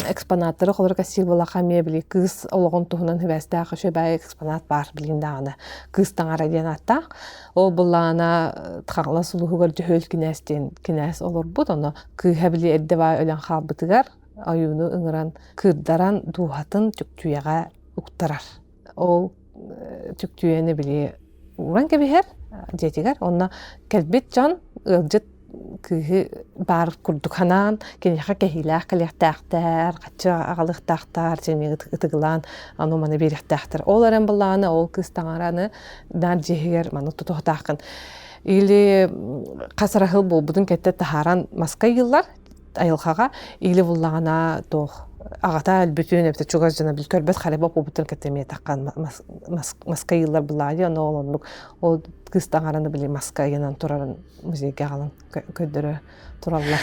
Экспонаттары холорук кэссиир буоллахха эмиэ били кыыс олоҕун туһунан сибээстээх үчүгэй экспонат баар билигин даҕаны. Кыыс таҥара диэн ааттаах. Ол былаана Хаҥалас улууһугар Дьөһүөл кинээс диэн кинээс олорбут. Ону кыыһа били эрдэ баай өлөн хаалбытыгар ойууну ыҥыран кыырдаран дууһатын түктүйэҕэ уктарар. Ол түктүйэни били ууран кэбиһэр дьиэтигэр. Онно кэлбит дьон ыалдьыт кыыһы баар курдук санаан киниэхэ кэһиилээх кэлиэхтээхтэр, хаччы аҕалыахтаахтар, син ытыгылаан аны маны биэриэхтээхтэр. Ол эрэн былааны ол кыыс таҥараны наар дьиэһигэр маны тутуохтааххын. Или хас арахыл буолбутун кэттэ таһааран маска ыйыллар айылҕаҕа или буллаҕына туох аҕата өлбүтүн эбэтэр чугас дьоно бил көрбөт харыба буолбутун кытта эмиэ таххан маска ыйыллар былаайы ону ол оннук ол кыыс таҥараны били маска ыйанан турарын музейга аҕалан көрдөрө тураллар.